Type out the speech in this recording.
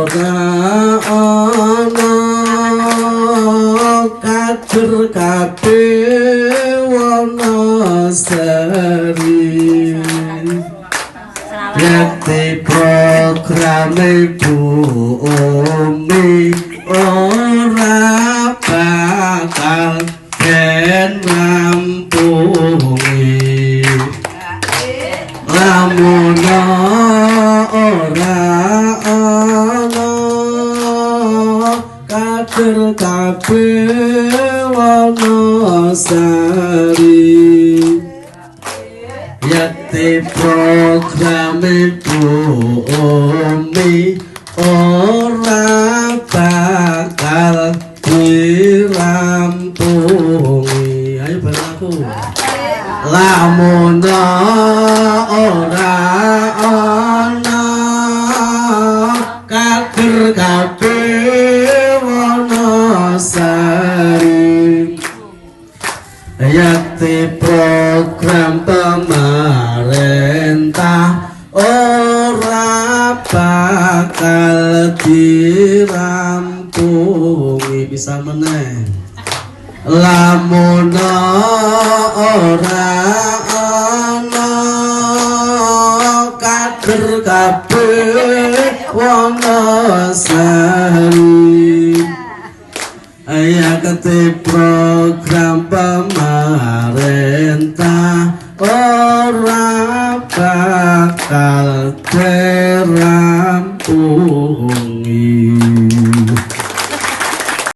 Ora ana kader kabeh Wonosari. Yakti programe Bu Umi ora bakal den rampungi. Lamun ora ana kader kabeh Wonosari. Yakti programe Bu Umi ora bakal dirampungi. Ayo bareng aku. Lamun ora ana kader kabeh Wonosari. Yakti program pemerintah ora bakal dirampungi. Bisa meneh. Lamun ora ana kader kabeh Wonosari. Yakti program pemerintah ora bakal den